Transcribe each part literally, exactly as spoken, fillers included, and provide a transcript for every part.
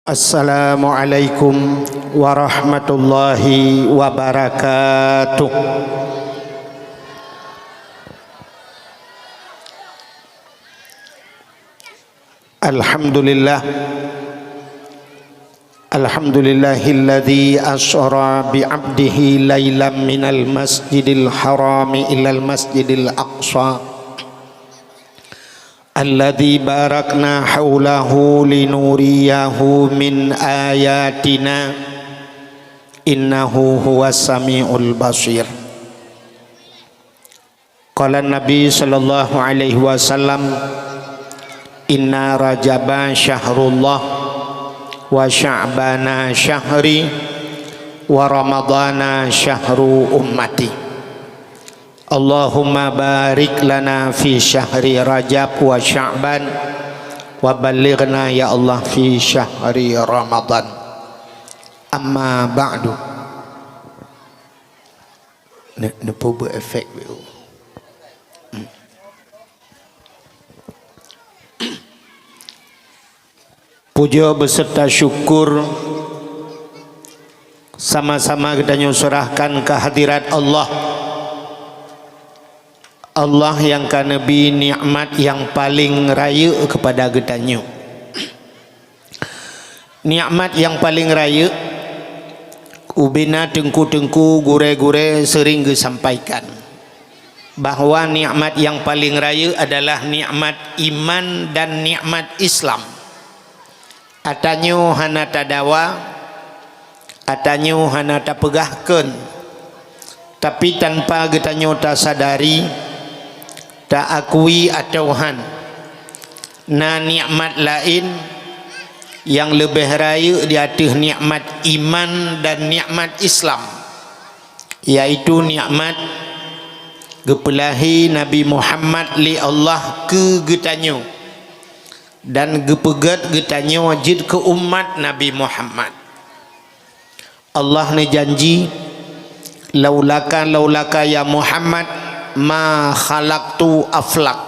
Assalamualaikum warahmatullahi wabarakatuh. Alhamdulillah. Alhamdulillahilladzi asra bi 'abdihi lailam minal masjidil harami ilal masjidil aqsa. Alladzi barakna haulahu linuriyahu min ayatina, innahu huwas samiul basir. Qala Nabi sallallahu alaihi wasallam, "Inna Rajaba syahrullah, wa Sya'bana syahri, wa Ramadana syahru ummati." Allahumma barik lana fi syahri Rajab wa Sya'ban, wa ballighna ya Allah fi syahri Ramadan. Amma ba'du. Ne-, neupeubuet efek. Puja beserta syukur sama-sama geutanyoe serahkan kehadirat Allah. Allah nyang ka neubri nikmat nyang paleng rayeuk keupada geutanyoe. Nikmat nyang paleng rayeuk, ubena teungku-teungku, gurée-gurée seuring geusampaikan bahwa nikmat nyang paleng rayeuk adalah nikmat iman dan nikmat Islam. Atanyoe hana tadawa, atanyoe hana tapeugah kheun, tapi tanpa geutanyoe tasadari, taakui atawa han, na nikmat laén nyang leubeh rayeuk di ateueh nikmat iman dan nikmat Islam, yaitu nikmat geupeulahé Nabi Muhammad lé Allah keu geutanyoe dan geupeugét geutanyoe jeuet keu umat Nabi Muhammad. Allah neujanji, "Laulaka, laulaka ya Muhammad, ma khalaqtu aflak."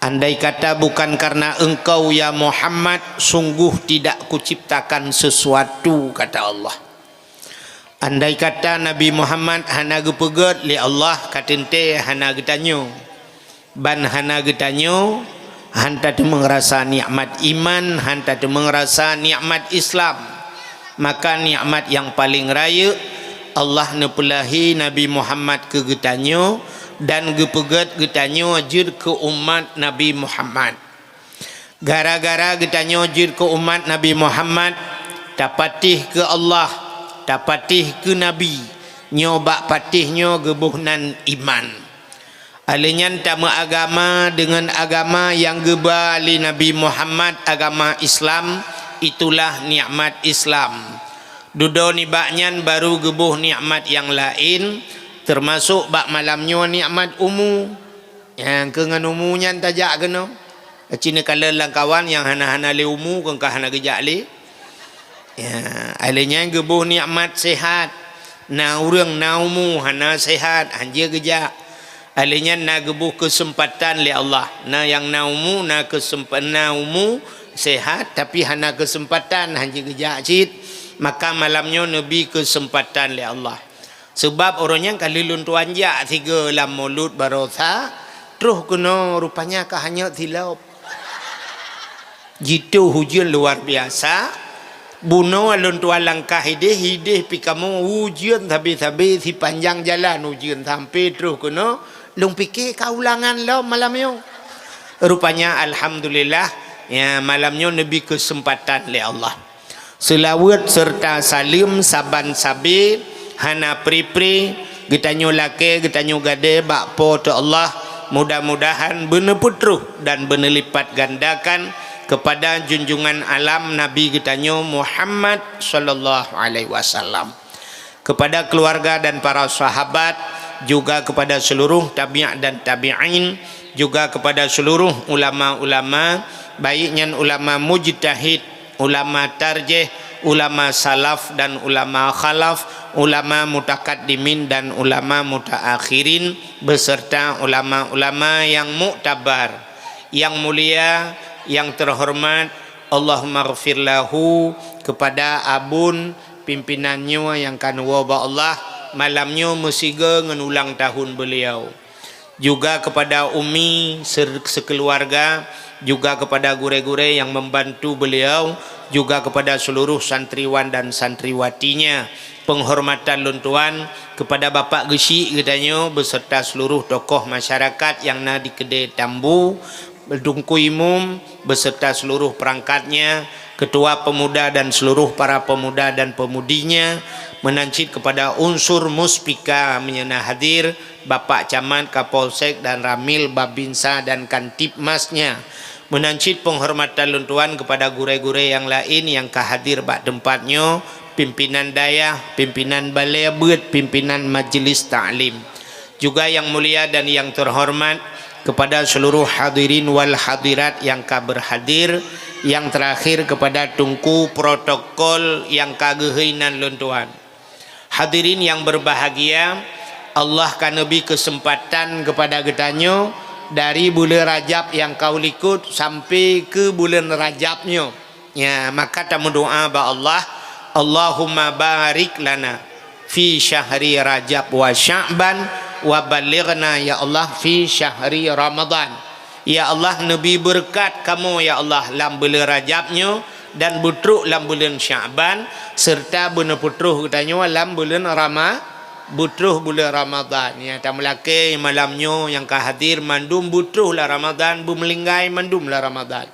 Andai kata bukan karena engkau ya Muhammad, sungguh tidak kuciptakan sesuatu, kata Allah. Andai kata Nabi Muhammad hana geupeugét lé Allah, ka teuntée hana geutanyoe. Ban hana geutanyoe, han tateumeung rasa nikmat iman, han tateumeung rasa nikmat Islam. Maka nikmat nyang paleng rayeuk, Allah neupeulahé Nabi Muhammad keu geutanyoe dan geupeugét geutanyoe jeuet keu umat Nabi Muhammad. Gara-gara geutanyoe jeuet keu umat Nabi Muhammad, tapatéh keu Allah, tapatéh keu Nabi, nyoe bak patéh nyoe geuboh nan iman. Alheuh nyan tameuagama deungon agama nyang geuba lé Nabi Muhammad, agama Islam, itulah nikmat Islam. Dudoe nibak nyan barô geuboh nikmat nyang laén, teumasok bak malam nyoe nikmat umu. Nyang keu ngon umu nyan tajak keunoe. Ci neukalon lam kawan nyang hana-hana lé umu, keu ka hana geujak lé. Ya, alheuh nyan geuboh nikmat sehat. Na ureuëng na umu hana sehat, hanjeuet geujak. Alheuh nyan na geuboh keuseumpatan lé Allah. Na nyang na umu, na keuseumpatan, na umu sehat, tapi hana keuseumpatan, hanjeuet geujak cit. Maka malam nyoe neubri keuseumpatan lé Allah. Seubab uroe nyan ka lheueh lôn tuan jak sigoe lam mulod baroesa, troh keunoe rupanya ka hanyot silop. Jituh ujeuen luar biasa, bunoe lôn tuan langkah ideh, ideh pih kamoe ujeuen sabe-sabe sipanjang jalan ujeuen sampai troh keunoe, lôn pike ka ulangan lom malam nyoe. Rupanya alhamdulillah, ya, malam nyoe neubri keuseumpatan lé Allah. Seulaweuet seureuta saleuem saban sabe hana pri-pri geutanyoe lakée, geutanyoe gadée bak Po teu Allah, mudah-mudahan beuneupeutroh dan beuneulipatgandakan keupada junjungan alam Nabi geutanyoe Muhammad sallallahu alaihi wasallam. Kepada keluarga dan para sahabat, juga kepada seluruh tabi'at dan tabi'in, juga kepada seluruh ulama-ulama, baik nyan ulama mujtahid, ulama tarjih, ulama salaf dan ulama khalaf, ulama mutakaddimin dan ulama mutaakhirin, beserta ulama-ulama yang muktabar, yang mulia, yang terhormat, Allahummaghfir lahu, kepada abon pimpinan nyoe nyang ka neuwoe bak Allah, malam nyoe meusigoe ngon ulang tahun beliau. Juga kepada Umi ser-, sekeluarga, juga kepada gurée-gurée yang membantu beliau, juga kepada seluruh santriwan dan santriwatinya. Penghormatan lôn tuan kepada Bapak Geuchik geutanyoe beserta seluruh tokoh masyarakat nyang na di keudée Tambu, Teungku Imum beserta seluruh perangkatnya, ketua pemuda dan seluruh para pemuda dan pemudinya, meunan cit kepada unsur Muspika meunyoe na hadir, Bapak Camat, Kapolsek dan Ramil, Babinsa dan Kantibmasnya. Meunan cit penghormatan lôn tuan kepada gurée-gurée nyang laén nyang ka hadir bak teumpat nyoe, pimpinan dayah, pimpinan balée beuet, pimpinan majlis taklim. Juga yang mulia dan yang terhormat kepada seluruh hadirin wal hadirat yang ka berhadir, yang terakhir kepada teungku protokol yang ka geuhôi nan lôn tuan. Hadirin yang berbahagia, Allah ka neubri keuseumpatan keupada geutanyoe dari buleuen Rajab nyang ka u likot sampai keu buleuen Rajab nyoe. Nya, maka tameudoá bak Allah, "Allahumma barik lana fi syahri Rajab wa Sya'ban wa ballighna, ya Allah, fi syahri Ramadan." Ya Allah, neubri beureukat kamoe, ya Allah, lam buleuen Rajab nyoe dan beutrok lam buleuen Sya'ban, serta beuneupeutroh geutanyoe lam buleuen Rama-, beutroh buleuen Ramadan. Nya, tameulakée malam nyoe nyang ka hadir mandum beutroh lam Ramadan, beumeulinggai mandum lam Ramadan.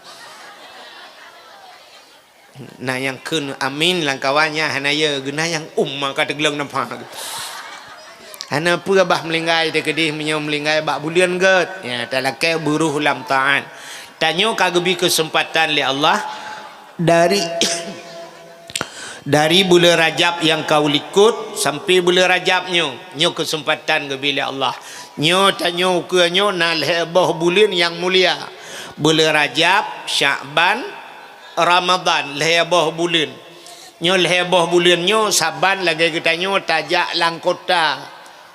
Na nyang kheun amin lam kawan nyan hana ye, geuh na nyang um maka teugleng nampak. Hana peue bah meulinggai teukeudeh meunyoe meulinggai bak buleuen gét. Ya, talakée beuruh lam taat. Tanyoe ka geubri keuseumpatan lé Allah dari, dari buleuen Rajab nyang ka u likot sampai buleuen Rajab nyoe. Nyoe keuseumpatan geubri lé Allah. Nyoe tanyoe ukeue nyoe na lhée boh buleuen nyang mulia. Buleuen Rajab, Sya'ban, Ramadan, lhée boh buleuen. Nyoe lhée boh buleuen nyoe saban lagée geutanyoe tajak lam kota.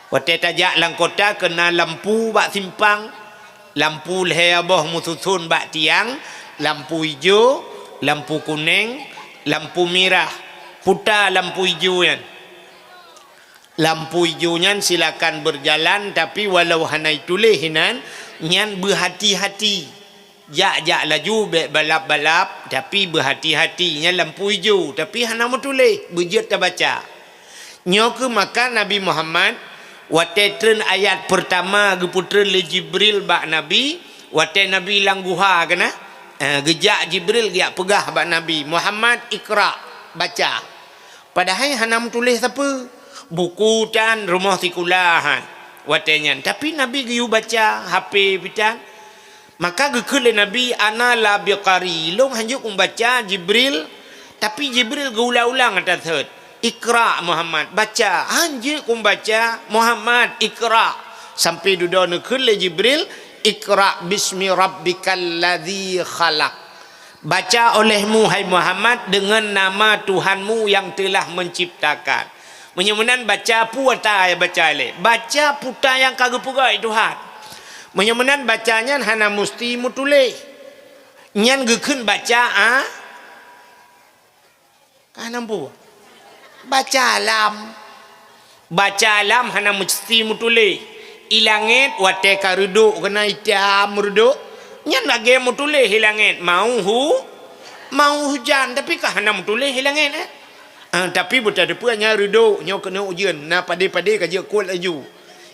Watée tajak lam kota keuna lampu bak simpang, lampu lhée boh meususon bak tiang, lampu ijo, lampu kuneng, lampu mirah. Puta lampu ijo nyan. Lampu ijo nyan silakan berjalan, tapi walau hana ituléh inan, nyan beuhati-hati. Jak-jak laju bék balap-balap, tapi beuhati-hati. Nyan lampu ijo, tapi hana meutuléh, beujeuet tabaca. Nyoe keuh maka Nabi Muhammad, watée treun ayat peurtama geupeutreun lé Jibril bak Nabi, watée Nabi lam guha keunan, eh, geujak Jibril geujak peugah bak Nabi, "Muhammad, iqra, baca." Padahai hana meutuléh sapeue. Buku tan, rumoh sikula han watée nyan. Tapi Nabi geuyue baca, H P pih tan. Maka geukheun lé Nabi, "Ana la biqari, lôn hanjeuet kumeubaca, Jibril." Tapi Jibril geuulang-ulang ata thot, "Iqra, Muhammad, baca." "Hanjeuet kumeubaca, Muhammad, iqra." Sampai dudoe neukheun lé Jibril, "Iqra bismi rabbikal ladzi khalaq." Baca olehmu, hai Muhammad, deungon nama Tuhanmu yang telah menciptakan. Meunyoe meunan, baca peue ata nyang baca ilée? Baca puta nyang ka geupeugah Tuhan. Meunyoe meunan, baca nyan hana musti meutuléh. Nyan geukheun baca, a? Ka hana muphom. Baca alam. Baca alam hana meusti meutuléh. I langét watée ka reudok keunan itam reudok, nyan lagée meutuléh i langét, mau hu-, mau hujan, tapi ka hana meutuléh i langét, eh. Ah, tapi beuteupeue nyan reudok, nyoe keuneuk ujeuen, na padé-padé ka jeuet kuet laju.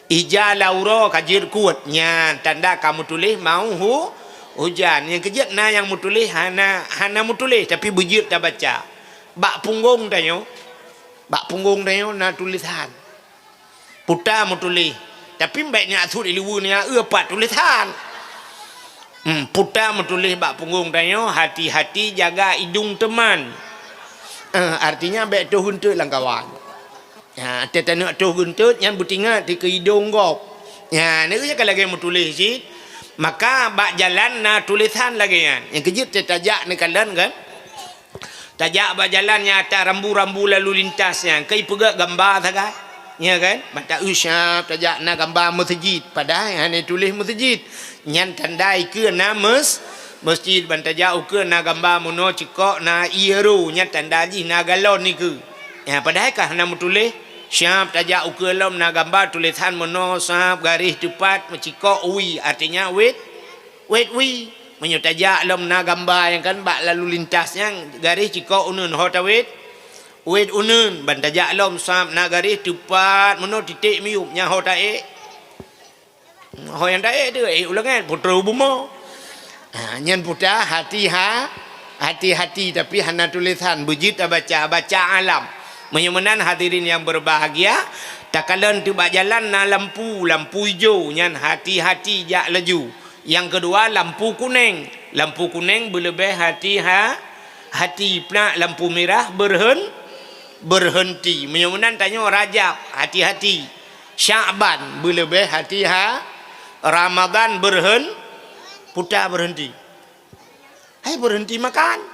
Ija lam uroe ka jeuet kuet, nyan tanda ka meutuléh mau hu-, hujan. Nyang keujeuet na nyang meutuléh hana, hana meutuléh, tapi beujeuet tabaca. Bak punggong tanyoe, bak punggong tanyoe na tulésan. Puta meutuléh. Tapi bék nyak sut ileue nyak eu pat tulésan. Hmm, puta meutuléh bak punggong tanyoe, "Hati-hati jaga idong teman." Eh, artinya bék toh geunteut lam kawan. Ya, teuh taneuk toh geunteut nyan beutingat dikeue idong gob. Ya, nyan ka lagée meutuléh cit. Maka bak jalan na tulésan lagée nyan. Nyang keujeuet teuh tajak neukalon kan. Tajak bak jalan nyang ata rambu-rambu lalu lintas nyan, ka ipeugét gamba sagai. Nya kan? Mata usap tajak na gamba meuseujid, padahai hana tuléh meuseujid. Nyan tanda ikeue na meus-, Meuseujid ban tajak ukeue na gamba meunoe cikok na ié ro, nyan tanda jih na galon nikeue. Ya, padahai ka hana meutuléh. Siab tajak ukeue lom na gamba tulésan meunoe sab garéh teupat meucikok wie, artinya wét, wét wie. Meunyoe tajak lom na gamba nyang kan bak lalu lintas nyang garéh cikok uneuen ho tawét, wét uneuen ban tajak lom sab na garéh teupat meunoe titék miyueb nyan ho taék. Ho nyang taék tu, ék uleuen kan, putroe bumoe. Ha, nyan puta hati ha, hati-hati, tapi hana tulésan, beujeuet tabaca, baca alam. Meunyoe meunan hadirin nyang berbahagia, takalon teuk bak jalan na lampu, lampu ijo, nyan hati-hati jak laju. Nyang keudua, lampu kuneng. Lampu kuneng beuleubeh hati ha, hati, plak lampu mirah beurheun, beurheunti. Meunyoe meunan tanyoe Rajab, hati-hati. Syakban beuleubeh hati ha, Ramadhan beurheun, puta beurheunti. Hai beurheunti makan.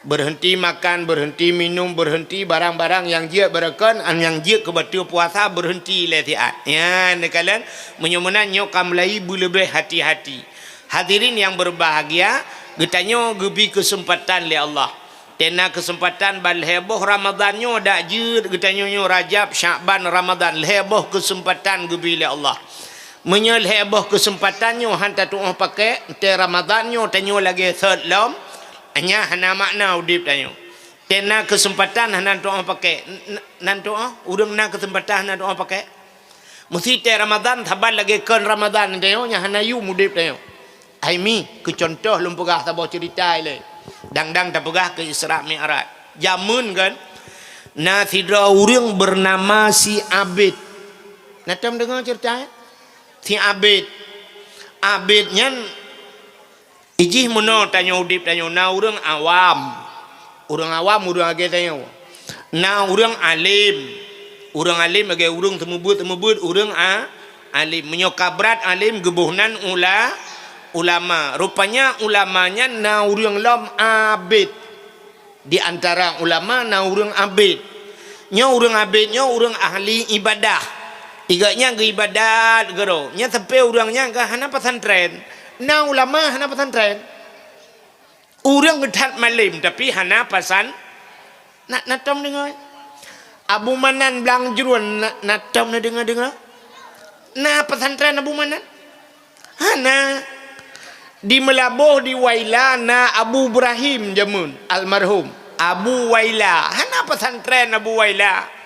Beurheunti makan, beurheunti minum, beurheunti barang-barang nyang jeuet beureukan, nyang jeuet keu bateue puasa beurheunti lé siat. Nyan neukalon, meunyoe meunan nyoe ka meulayi beuleubeh hati-hati. Hadirin nyang berbahagia, geutanyoe geubi keuseumpatan lé Allah. Tena keuseumpatan ban lhée boh Ramadhan nyoe dak jeuet geutanyoe nyoe Rajab, Syakban, Ramadhan, lhée boh keuseumpatan geubi lé Allah. Meunyoe lhée boh keuseumpatan nyoe han tatuoh paké, tée Ramadhan nyoe tanyoe lagée sot lom, nyan hana makna udeb tanyoe. Tena keuseumpatan hana tuoh paké, n-, n-, nan tuoh, ureuëng na keuseumpatan hana tuoh paké. Meusi tée Ramadhan saban lagée kon Ramadhan tanyoe nyan hana yum udeb tanyoe. Hai mi, keu cuntoh lôn peugah saboh ceurita ilée. Dang-dang tapeugah keu Isra Mi'raj. Jameun kan, na sidroe ureuëng beunama si Abid. Na tom deungoe ceurita nyan? Si Abid. Abid nyan ijih meunoe tanyoe udeb tanyoe na ureuëng awam. Ureuëng awam ureuëng lagée tanyoe. Na ureuëng além. Ureuëng além lagée ureuëng seumeubeuet-seumeubeuet ureuëng a, além. Meunyoe ka brat além geuboh nan ula, ulama. Rupanya ulama nyan na ureuëng lom abid. Di antara ulama na ureuëng abid. Nyoe ureuëng abid nyoe ureuëng ahli ibadah. Igeuh nyan geuibadat geuroe. Nyan sampé ureuëng nyan ka hana pesantren. Na ulama hana pesantren. Ureuëng that malém tapi hana pesan-, na, na tom deungoe. Abu Manan Blang Jruen na, na tom na deungoe-deungoe. Na pesantren Abu Manan? Hana. Di Meulaboh di Waila na Abu Ibrahim jameun, almarhum. Abu Waila. Hana pesantren Abu Waila.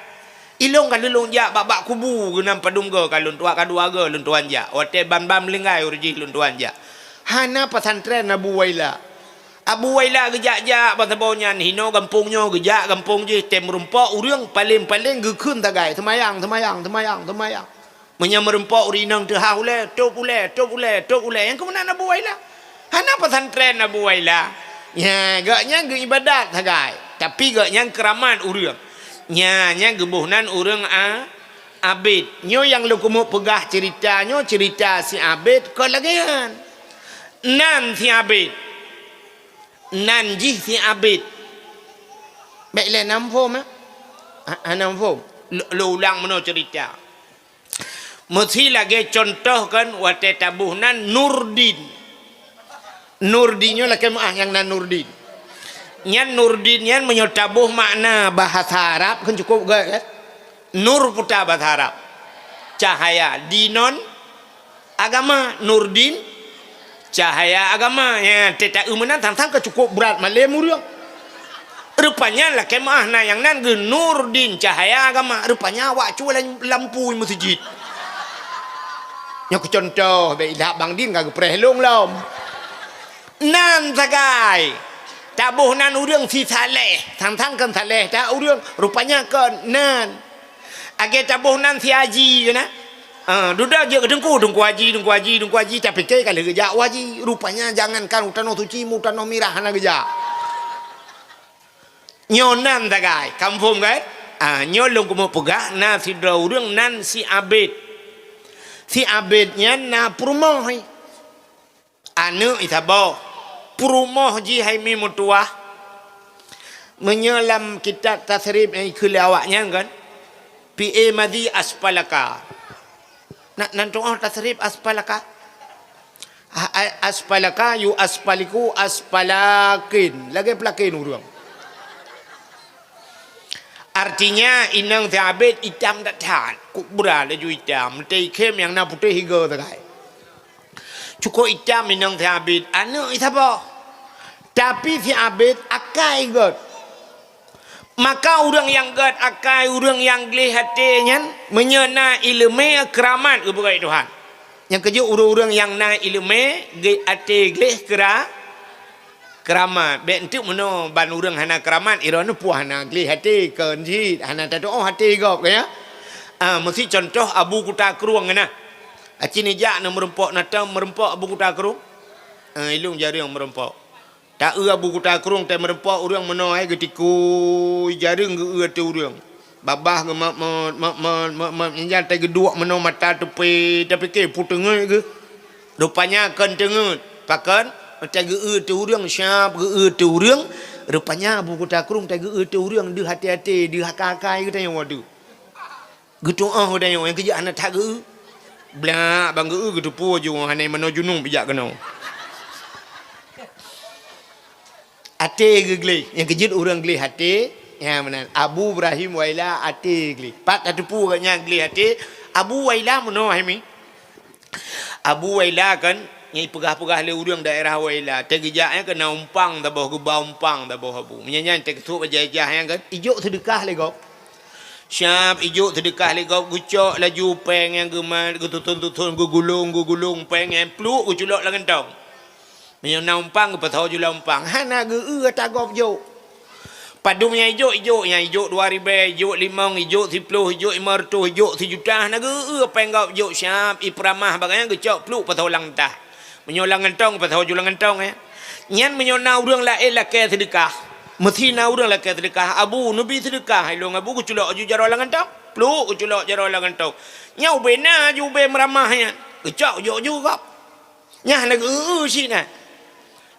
Ilong ka lôn jak bak-bak kubu geunan padum goe ka lôn tuan ka dua goe lôn tuan jak. Watée ban-ban meulinggai ureuëng jih lôn tuan jak. Hana pesantren Abu Waila. Abu Waila geujak-jak ban saboh nyan hinoe gampông nyoe geujak gampông jih tem meurumpok ureuëng paleng-paleng geukheun tagai seumayang, seumayang, seumayang, seumayang. Meunyoe meurumpok ureuëng inong teuhah ulée, tôb ulée, tôb ulée, tôb ulée. Nyang keumeunang Abu Waila. Hana pesantren Abu Waila. Nya, geuh nyan geuibadat sagai. Tapi geuh nyan keuramat ureuëng. Nya, nyan geuboh nan ureuëng a, abid. Nyoe nyang lôn keumeuk peugah ceurita nyoe, ceurita si abid kon lagée nyan. Nan si abid. Nan jih si abid. Bék lé nam phom, eh? Ha, ha, nam phom. Lôn ulang meunoe ceurita. Meusi lagée cuntoh kan watée taboh nan Nurdin. Nurdin nyoe lakée meuah nyang nan Nurdin. Nyan Nurdin nyan meunyoe taboh makna bahasa Arab kan cukup gét kan? Nur puta bahasa Arab. Cahaya. Din non agama. Nurdin cahaya agama. Ya, teuta meunan sang-sang ka cukup brat malém ureuëng. Rupanya lakée meuah na nyang nan geuh Nurdin cahaya agama. Rupanya awak cuba lam-, lampu meuseujid. Nyoe keu cuntoh, bék ilak Bang Din ka geupreh lôn lom. Nan sagai. Taboh nan ureuëng si Saleh. Sang-sang kon Saleh that ureuëng. Rupanya kon nan. Lagée taboh nan si Haji keunan. Ah, dudoe jeuet keu teungku, teungku Haji, teungku Haji, teungku Haji, tapike ka lheueh geujak u Haji. Rupanya jangankan u Tanoh Suci, u Tanoh Mirah hana geujak. Nyoe nan sagai, kampung kan? Ah, nyoe lôn keumeuk peugah na sidroe ureuëng nan si Abid. Si Abid nyan na peurumoh. Aneuëk isaboh, peurumoh jih hai mi meutuwah. Meunyoe lam kitab tasrif nyang ikheun lé awaknyan kan, P A Mazi Aspalaka. Na, nan tuoh tasrif Aspalaka. A-, a-, aspalaka, yu aspaliku, aspalakin. Lagèe pelakin ureueng. Artinya, inong si Abid itam that-that. Kubra laju itam. Meutai khém nyang na putéh igoe sagai. Cukôp itam inong si Abid. Aneuk isaboh. Tapi si Abid akai gèt. Maka ureueng nyang gèt akai, ureueng nyang gleh até nyan, meunyoe na ileumèe, keuramat geupeugah Tuhan. Nyang keujeuet ureueng-ureueng nyang na ileumèe, gèt até gleh keura-, keuramat. Bèk enteuk meunoe ban ureueng hana keuramat, droeneuh peue hana gleh até, kon cit, hana tatu'oh até gob, ya. Ah, meusi contoh Abu Kuta Krueng nyan na. Aci neujak na meurumpok, na tom meurumpok Abu Kuta Krueng? Ah, ilôn jareueng meurumpok. Ta-eu Abu Kuta Krueng tai meurumpok ureueng meunoe, ai geutikui jareueng geu-eu ateueh ureueng. Babah geumat-mat, mat-mat, mat-mat, nyan tai geuduek meunoe mata teupé, tapike peue teungeut geuh. Rupanya kon teungeut. Pakon? Tai geu-eu ateueh ureueng, siap geu-eu ateueh ureueng. Rupanya Abu Kuta Krueng tai geu-eu ateueh ureueng, deuh até-até, deuh akai-akai geutanyoe deuh. Geutu'oh geutanyoe, nyang keujeuet hana that geu-eu. Blak ban geu-eu, geuteupeue ju hana meunoe junub bijak keunoe. Até geugleh, nyang keujeuet ureueng gleh até, nyan meunan. Abu Ibrahim Waila até gleh. Pat tateupeue gobnyan gleh até, Abu Waila meunoe hai mi. Abu Waila kan, nyang ipeugah-peugah lé ureueng daerah Waila. Teugeujak nyan keu na umpang saboh, geuba umpang saboh Abu. Meunyan nyan teukeusut bajèe ijah nyan kan, ijok seudeukah lé gob. Siap ijok seudeukah lé gob, geucok laju péng nyang geumat, geututhon-tuthon, geugulong-geugulong péng nyan, pluek geuculok lam gantong. Meunyoe na umpang, geupasoe ju lam umpang. Hana geu-eu ata gob jok. Padum nyang ijok, ijok nyang ijok dua ribèe, ijok limong, ijok siploh, ijok limong reutôh, ijok sijuta, hana geu-eu péng gob jok, siap ipeuramah bak nyan, geucok pluek pasoe lam tah. Meunyoe lam gantong, pasoe ju lam gantong, ya. Nyan meunyoe na ureueng laén lakèe seudeukah. Meusi na ureueng lakèe seudeukah, "Abu, neubi seudeukah." Ilôn Abu geuculok ju jaroe lam gantong. Pluek geuculok jaroe lam gantong. Nyan ubé na ju ubé meuramah nyan. Geucok jok ju gob. Nyan hana geu-eu cit na.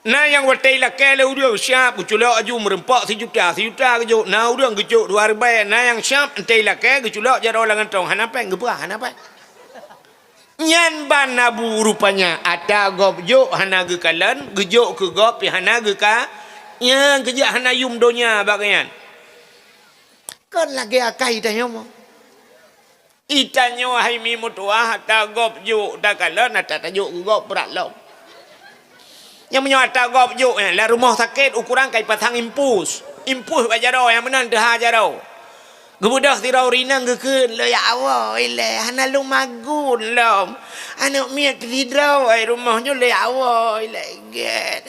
Na nyang watèe lakèe lé ureueng siap geuculok aju meurumpok sijuta, sijuta geujok. Na ureueng geucok dua ribèe, na nyang siap entèe lakèe geuculok jaroe lam gantong. Hana péng geupeugah, hana péng. Nyan ban Abu rupanya, ata gob jok hana geukalon, geujok keu gob pih hana geuka-, nyan keujeuet hana yum donya bak nyan. Kon lagèe akai tanyoe. Itanyoe hai mi meutuah, ata gob jok, takalon ata tajok keu gob brat lom. Nyang meunyoe ata gob jok, eh, lam rumoh sakét ukoran ka ipasang impus. Impus bak jaroe nyang meunan teuha jaroe. Geubeudôh sidroe ureueng inong geukheun, "Lôn jak woe ilèe, hana lôn magun lom. Aneuk miet sidroe, ai rumoh nyoe lôn jak woe ilèe." Gèt.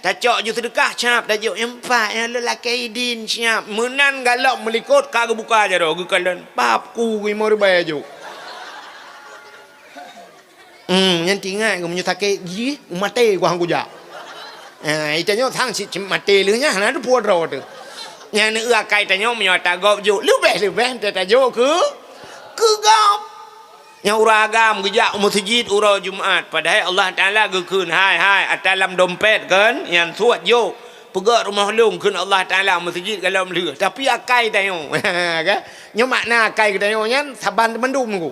Tacok ju seudeukah cap, tajok nyang pat, nyang lôn lakèe idin siap. Meunan galom meulikot ka geubuka jaroe, geukalon. Pap ku limong ribèe jok. Hmm, nyan teuingat keu meunyoe sakét jih, maté ku hang kujak. Ha, itanyoe sang cit maté lheueh nyan, hana teupeue droe teuh. Nyan eu akai tanyoe meunyoe ata gob jok, leubeh-leubeh teuh tajok keu, keu gob. Nyang ureueng agam geujak u meuseujid uroe Jumat, padahai Allah Taala geukheun, "Hai, hai, ata lam dompet kon, nyan suet jok, peugöt rumoh lôn," kheun Allah Taala, meuseujid galom lheueh. Tapi akai tanyoe, kan? Nyoe makna akai geutanyoe nyan saban teumandum ku.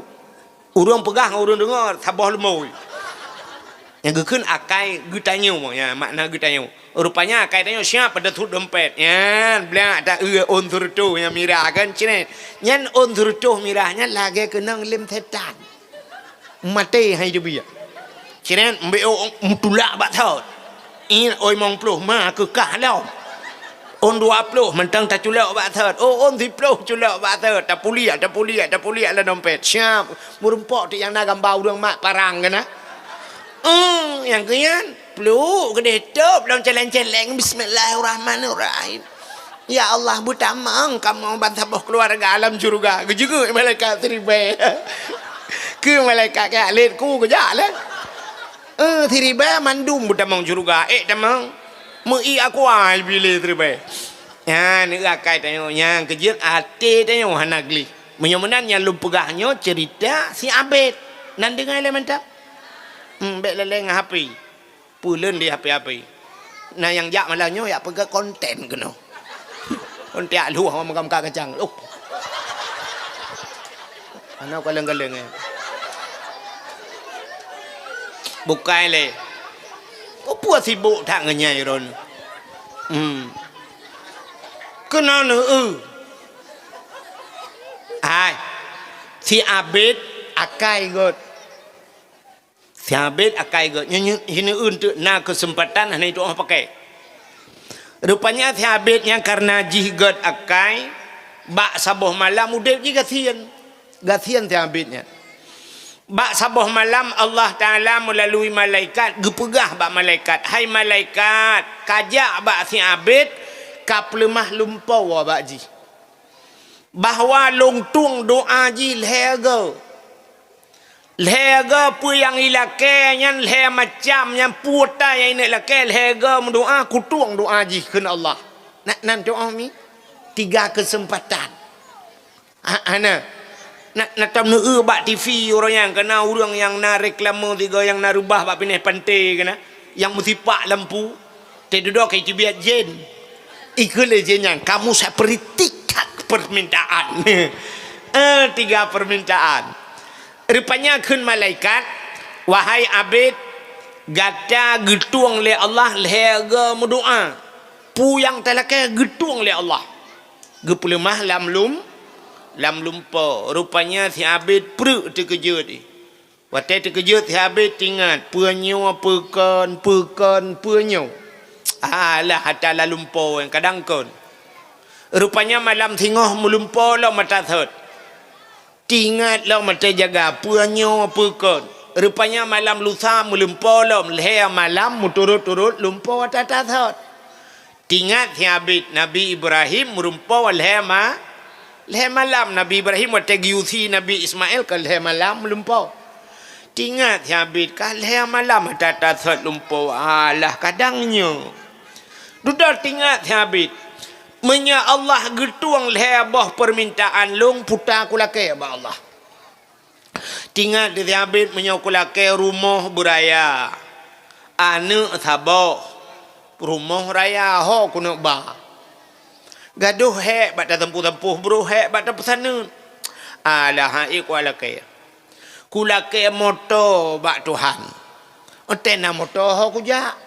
Ureueng peugah ngon ureueng deungö saboh leumoi. Nyang geukheun akai geutanyoe, nyan makna geutanyoe. Rupanya akai tanyoe siap pada suet dompet. Nyan, blak ta-eu ôn seureutôh nyang mirah kan, cret. Nyan ôn seureutôh mirah nyan lagèe keunong lem setan. Maté hai teubiet. Cret, mbek ôn meutulak bak thot. Ih, ôn limong ploh ma keu kah lom. Ôn dua ploh mantong taculok bak thot. Oh, ôn siploh culok bak thot. Tapuliek, tapuliek, tapuliek lam dompet. Siap. Meurumpok teuk nyang na gamba ureueng mat parang keunan. Hmm, nyang keu nyan, pluek keudeh tôb lom celeng-celeng, "Bismillahirrahmanirrahim. Ya Allah, beutamong kamoe ban saboh keuluwarga lam syeuruga." Geujeuet malaikat siribèe. Keu malaikat keu alet ku geujak lé. Eh, siribèe mandum beutamong syeuruga. Ék tamong. Meu-i akua ibilih siribèe. Nyan, eu akai tanyoe, nyang keujeuet até tanyoe hana gleh. Meunyoe meunan nyang lôn peugah nyoe ceurita si Abed. Nan deungoe lé mantong? Hmm, bèk lé-lé ngon H P. Peue lôn di H P-H P. Na nyang jak malam nyoe jak peugah konten keunoe. Konten jak luwah meugam ka kacang. Loh. Hana kaleng-kaleng, eh. Bukai lé. Peue sibok that ngon nyai droeneuh? Hmm. Keunoe neueu. Hai, si Abid akai gét. Si Abid akai gét. Nyoe, nyoe, nyoe eunteuk na keuseumpatan hana jitu'oh pakai. Rupanya si Abid nyan kareuna jih gét akai, bak saboh malam udeb jih gasien. Gasien si Abid nyan. Bak saboh malam Allah Taala meulalui malaikat geupeugah bak malaikat, "Hai malaikat, kajak bak si Abid, kapeuleumah lumpoe bak jih. Bahwa lôn tueng doa jih lhée goe. Lhée goe peue nyang ilakée nyan, lhée macam nyan, peue ata nyang ineuk lakée, lhée goe meudoa, kutueng doa jih," kheun Allah. Na, nan doa mi? Tiga keuseumpatan. Ha, hana. Na, na tom neueu bak T V uroe nyan, keunan ureuëng nyang na reklame sigoe nyang na reubah bak binéh panté keunan, nyang meusipak lampu. Teududoe keu teubiet jén. Ikheun lé jén nyan, "Kamu saya beri tiga permintaan." Eh, tiga permintaan. Rupanya kheun malaikat, "Wahai Abid, gata geutueng lé Allah lhée goe meudoa. Peue nyang talakée geutueng lé Allah." Geupeuleumah lam lum, lam lumpoe. Rupanya si Abid preuk teukeujot. Watée teukeujot si Abid teuingat, peue nyoe, peue kon, peue kon, peue nyoe. Alah, ata lam lumpoe nyang kadang kon. Rupanya malam singoh meulumpoe lom ata sot. Teuingat lom watée jaga, peue nyoe, peue kon. Rupanya malam lusa meulumpoe lom lhée malam meuturot-turot lumpoe ata-ata sot. Teuingat si Abid, Nabi Ibrahim meulumpoe lhée ma-, lhée malam. Nabi Ibrahim watée geuusie Nabi Ismail ka lhée malam meulumpoe. Teuingat si Abid ka lhée malam ata-ata sot lumpoe. Alah, kadang nyoe. Dudoe teuingat si Abid. Meunyoe Allah geutueng lhée boh peumintaan lôn, peue ata kulakée bak Allah. Teuingat si Abid, meunyoe kulakée rumoh beuraya, aneuëk saboh, rumoh raya ho keuneuk ba. Gadôh hék bak tasampoh-sampoh, brôk hék bak tapeusaneut. Alah, hai kulakée. Kulakée moto bak Tuhan. Watée na moto ho kujak.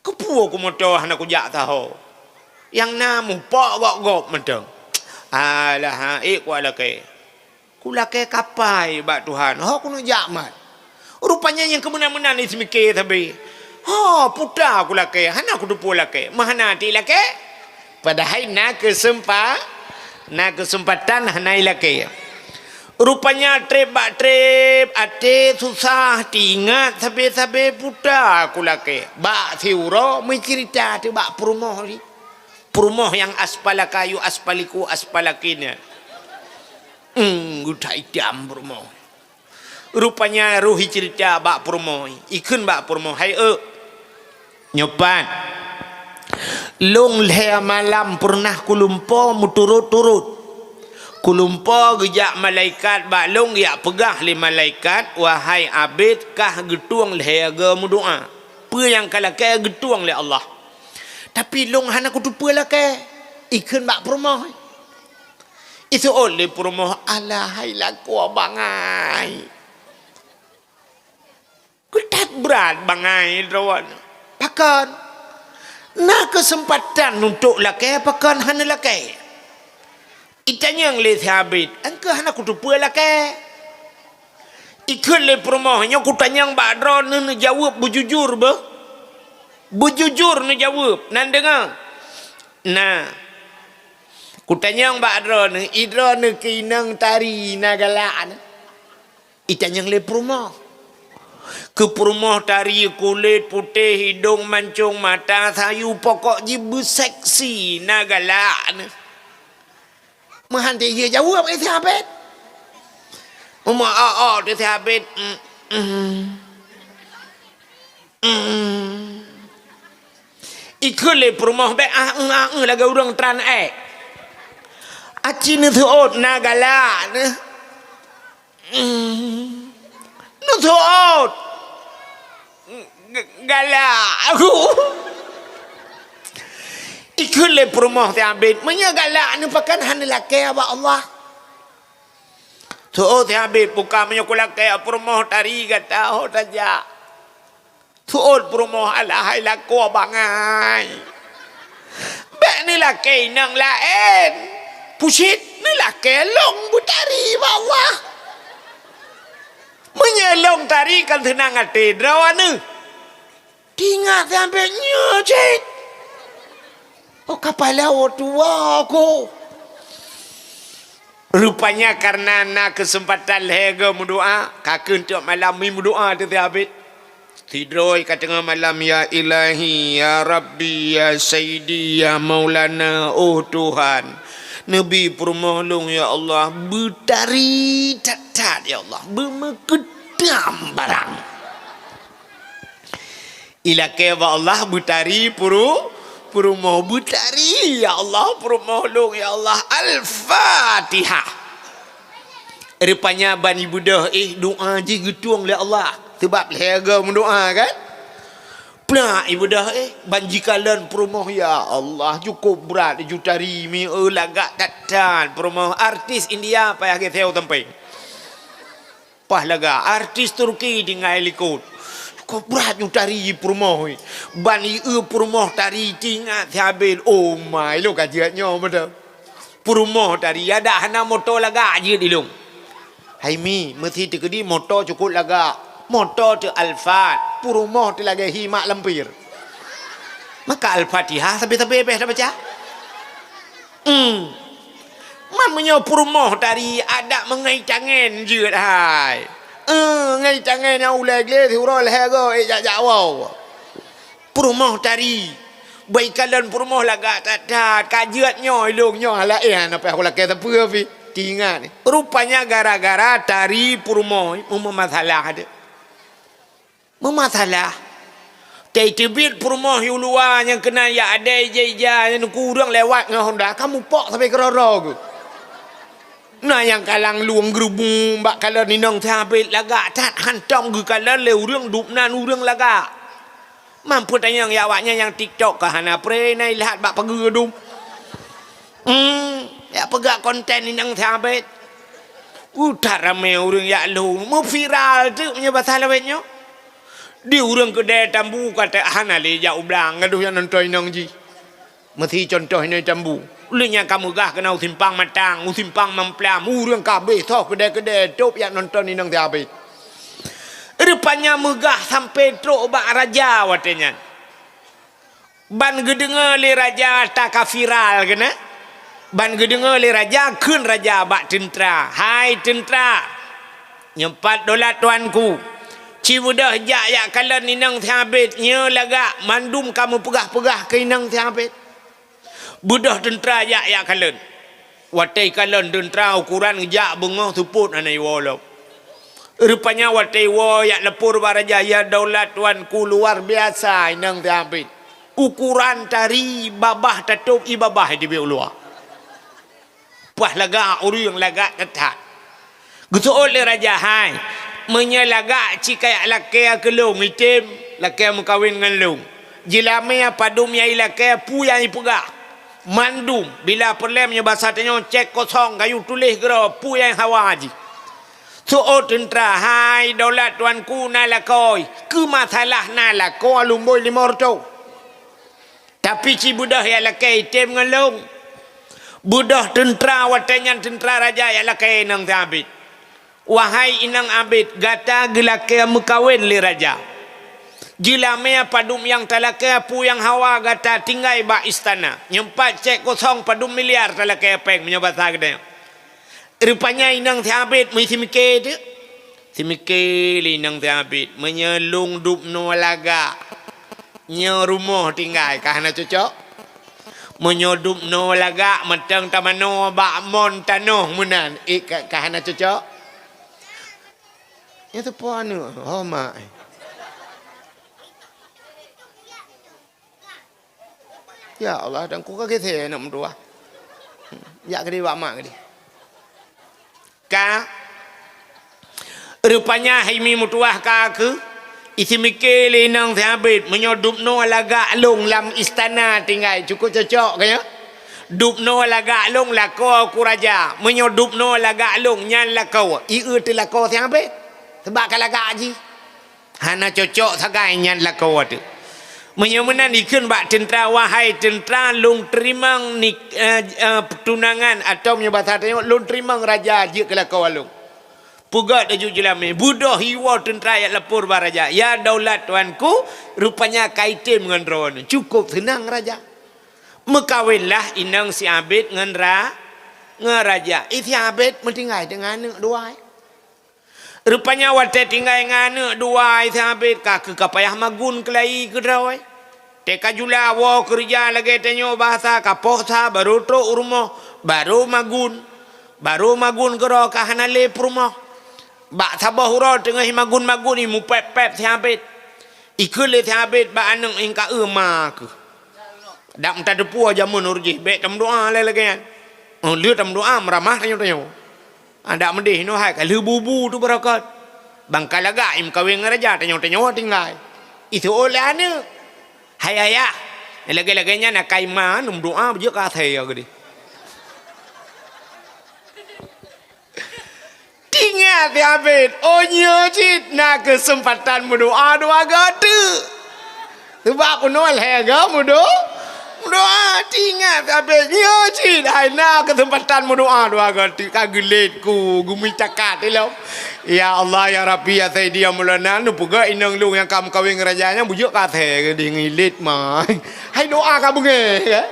Keupeue kumoto hana kujak saho? Nyang na mupok gop-gop mantong. Alah, hai kulakée. Kulakée kapai bak Tuhan, ho keuneuk jak mat. Rupanya nyang keumeunan-meunan jiseumiké sabe. Ho, peue ata kulakée, hana kuteupeue lakée. Meuhana até lakée. Padahai na keuseumpa-, na keuseumpatan hana ilakée. Rupanya treb bak treb, até susah, teuingat sabe-sabe peue ata kulakée. Bak siuroe meuceurita teuk bak peurumoh jih. Peurumoh nyang aspal kayu, aspal iku, aspal lakin nyan. Hmm, geutak itam peurumoh. Rupanya roh iceurita bak peurumoh, ikheun bak peurumoh, "Hai eu, nyoe pat, lôn lhée malam peureunah kulumpoe meuturot-turot. Kulumpoe geujak malaikat bak lôn, geujak peugah lé malaikat, 'Wahai Abid, kah geutueng lhée goe meudoa. Peue nyang kalakée geutueng lé Allah. Tapi lôn hana kuteupeue lakée,' ikheun bak peurumoh." Iseuôt lé peurumoh, "Alah hai lakoe bangai. Keutat brat bangai droeneuh. Pakon? Na keuseumpatan untuk lakée, pakon hana lakée?" Itanyong lé si Abid, "Engkeuh hana kuteupeue lakée." Ikheun lé peurumoh, "Nyoe kutanyong bak droeneuh, neujaweueb beujujur beuh. Beujujur neujaweueb, nan deungoe." "Na." "Kutanyong bak droeneuh, i droeneuh keu inong tari na galak nyoe?" Itanyong lé peurumoh. Keu peurumoh tari kulét putéh, idong mancong, mata sayu, pokok jih beuseksi na galak nyoe. Meuhan teuh jaweueb lé si Abid. Meumeu'oh-'oh teuh si Abid. Mm, mm. Mm. Ikheun lé peurumoh, "Bék ah, mm, ah, mm, lagée ureuëng tran ék. Aci neuseuôt na galak nyoe." Mm. "Neuseuôt. G-, galak." Ikheun lé peurumoh si Abid, "Meunyoe galak nyoe, pakon hana lakée bak Allah?" "Seuôt si Abid, buka meunyoe kulakée, peurumoh tari gata ho tajak." Suot peurumoh, alah hai lakoe bangai. Bèk neulakèe inong laén. Pusit neulakèe lôn beutari bak Allah. Meunyoe lôn tari kan seunang até droeneuh. Tingat sampoe nyoe cit. Oh, kapala oh tuha ko. Rupanya kareuna na keuseumpatan lhèe goe meudoa, ka keuneuk malam mi meudoa teuh Teuhabit. Sidroe ka teungoh malam, "Ya Ilahi, ya Rabbi, ya Sayyidi, ya Maulana, oh Tuhan, neubi peurumoh lôn ya Allah, beutari that-that ya Allah, beumeukeudam barang." Ilakèe bak Allah beutari puru-, peurumoh, beutari, "Ya Allah, peurumoh lôn, ya Allah." Al-Fatihah. Rupanya ban ibeudôh éh doa jih geutueng lé Allah. Sabab lhèe goe meudoa kan? Plak ibeudôh éh, ban jikalon peurumoh, ya Allah, cukôp brat ju tari mi, eu, lagak that-that peurumoh. Artis India payah geuseu sampéng. Paih lagak, artis Turki tinggai likot. Cukôp brat ju tari peurumoh. Ban ieu peurumoh tari tingat Teuhabit. Oh my, lôn ka jeuet nyoe beutôi. Peurumoh tari, adak hana moto lagak jeuet ilôn. Hai mi, meusi teukeudi moto cukôp lagak. Moto teuh Alphard, peurumoh teuh lagèe hi mak lampir. Maka Al-Fatihah sabe-sabe bèh tabaca. Hmm. Man meunyoe peurumoh tari adak meungai tangen jeuet hai. Eh, ngai tangen nyang ulèe gleh siuroe lhèe goe ék jak-jak woe. Peurumoh tari. Bak ikalon peurumoh lagak that-that. Ka jeuet nyoe ilôn nyoe, alah éh hana payah kulakèe sapeue pih. Tingat. Rupanya gara-gara tari peurumoh meumeumasalah deh. Meumasalah. Teubiet peurumoh u luwa nyang keunan jak adèe ija-ija nyang ku ureueng lewat ngon honda, ka mupok sabe keudroe-droe geuh. Na nyang kalang lueng geurubum bak kalon inong Teuhabit lagak that hantom geukalon lé ureueng dubnan ureueng lagak. Man peutanyong ya awaknyan nyang TikTok ka hana pré na ilhat bak pageue dum. Hmm, ya peugah konten inong Teuhabit. Uh, that ramé ureueng jak lôn, meuviral teuk meunyoe basa lawét nyoe. Di ureueng keudè Tambu ka that hana lé jak u blang gadôh nyang nonton inong jih. Meusi contoh inong Tambu. Lheueh nyan ka meugah keunan u Simpang Matang, u Simpang Mamplam, ureueng ka abéh soh keudè-keudè tôb jak nonton inong Teuhabit. Rupanya meugah sampoe trok bak raja watèe nyan. Ban geudeungoe lé raja atra ka viral keunan. Ban geudeungoe lé raja, kheun raja bak teuntra, "Hai teuntra, nyoe pat daulat tuanku, ci beudôh jak jak kalon inong Teuhabit nyoe lagak mandum ka meupeugah-peugah keu inong Teuhabit." Beudôh teuntra jak jak kalon. Watèe ikalon teuntra ukuran geujak beungoh seupôt hana iwoe lom. Rupanya watèe iwoe jak lapor bak raja, "Ya daulat tuanku, luar biasa inong Teuhabit. Ukuran tari babah tatôb ié babah teubiet u luwa." Paih lagak ureueng lagak that-that. Geuseuôt lé raja, "Hai, meunyoe lagak ci kajak lakèe keu lôn item, lakèe meukawen ngon lôn. Jeulamé padum nyang ilakèe peue nyang ipeugah. Mandum, bila peureulèe meunyoe basa tanyoe cek kosong kayue tuléh keudroe peue nyang hawa jih." Seuôt teuntra, "Hai daulat tuanku, na lakoe, keu masalah na lakoe lumbôi lima reutôh. Tapi ci beudôh jak lakèe item ngon lôn." Beudôh teuntra watèe nyan teuntra raja jak lakèe inong Teuhabit. "Wahai inong Abit, gata geulakèe meukawen lé raja. Jeulamé padum nyang talakèe peue nyang hawa gata tinggai bak istana. Nyoe pat cek kosong padum miliar talakèe pèng meunyoe basa geutanyoe." Rupanya inong Teuhabit meusi mike teuk. Simike lé inong Teuhabit, "Meunyoe lôn dubnoe lagak, nyoe rumoh tinggai ka hana cocok. Meunyoe dubnoe lagak mantong tamanoe bak mon tanoh meunan, ék ka, ka hana cocok." Nyoe teupeue aneuk, ho mak. Ya Allah, dan ku ka geusé aneuk meutuah. Jak keudéh bak mak keudéh. Ka. Rupanya hai mi meutuah ka keuh, isimike lé inong Teuhabit, "Meunyoe dubnoe lagak lôn lam istana tinggai, cukôp cocok ka nyoe? Dubnoe lagak lôn lakoe ku raja, meunyoe dubnoe lagak lôn nyan lakoe, ié teulakoe Teuhabit. Sabab ka lagak jih." Hana cocok sagai nyan lakoe teuh. Meunyoe meunan dikheun bak teuntra, "Wahai teuntra, lôn teurimong ni, eh, eh, tunangan," atau meunyoe basa tanyoe, "Lôn teurimong raja jeuet keu lakoe lôn." Peugah laju jeulamé, beudôh iwoe teuntra jak lapor bak raja, "Ya daulat tuanku, rupanya ka item ngon droeneuh." Cukôp seunang raja. Meukawenlah inong si Abid ngon ra-, ngon raja. I si Abid meutinggai deungon aneuk dua. Rupanya watée tinggai ngon aneuk dua, i si Abid ka keu ka payah magun keulayi keudroe. Teuka jula woe keureuja lagée tanyoe bahasa ka poh sa barô trok u rumoh, barô magun. Barô magun keudroe ka hana lé peurumoh. Bak saboh uroe teungoh magun-magun i mupép-pép si Abid. Ikheun lé si Abid bak aneuk, "Ingka eu ma keuh. Dak meutateupeue jameun ureuëng jih, bék tameudoá lé lagée nyan. Oh, lheueh tameudoá meuramah tanyoe-tanyoe. Adak meudeh inoe hai ka lheueh bu-bu teuh beureukat. Bangkai lagak i meukawen ngon raja tanyoe-tanyoe tinggai." Iseuôt lé aneuk, "Hai ayah, lagée-lagée nyan akai ma neumeudoá beujeuet keu asèe ya geudeh." Tingat si Abid, oh nyoe cit na keuseumpatan meudoá dua goe teuk. Sabab unoe lhée goe meudo-, meudoá. Tingat si Abid, nyoe cit hai na keuseumpatan meudoá dua goe teuk. Ka geulet ku, geumeucakat ilom. Ya Allah, ya Rabbi, ya Sayyidi, ya Maulana, neupeugah inong lôn nyang ka meukawen ngon raja nyan beujeuet keu asèe geudeh ngilet ma. Hai doá ka beungéh, ya?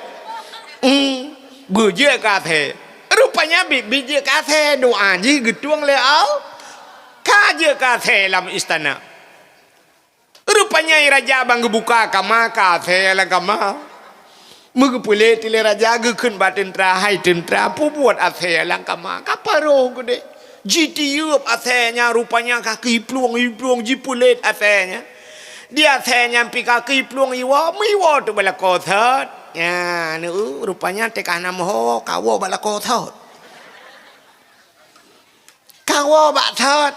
Hmm, beujeuet keu asèe. Rupanya bi-, bijéh keu asèe doá jih geutueng lé Allah. Ka jeuet keu asèe lam istana. Rupanya i raja ban geubuka kama keu asèe lam kama. Meugeupeulet lé raja geukheun bak teuntra, "Hai teuntra, peubuet asèe lam kama ka parôh geudeh." Jitiyeub asèe nyan rupanya ka keu iplueng-iplueng jipeulet asèe nyan. Di asèe nyan pih ka keu iplueng iwoe, meuiwoe teuk bak lakoe sot. Nyan, rupanya teuka na meuho ka woe bak lakoe sot. Ka woe bak sot.